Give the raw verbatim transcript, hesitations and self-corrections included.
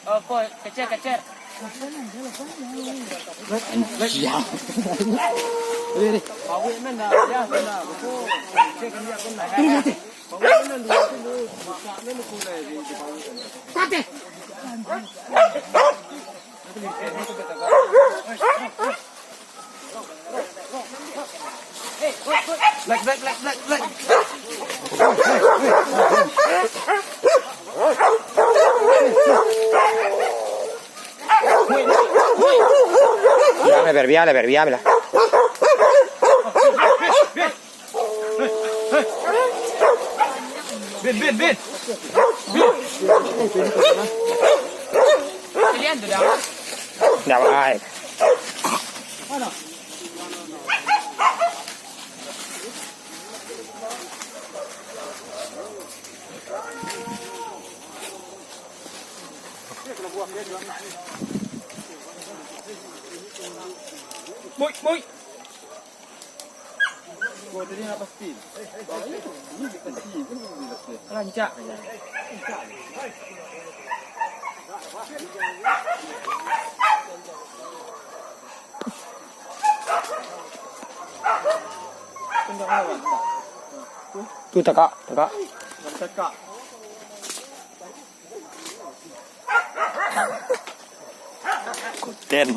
Apa? Kecer, kecer. Siap. Mati. Black, black, black, black, black. Biar lah, biar, biar lah, biar, biar lah. Bin, bin, bin. Pilihan tu dah. Dah, baik. Boy, boy. Rancak. Tu takak, takak. Konten.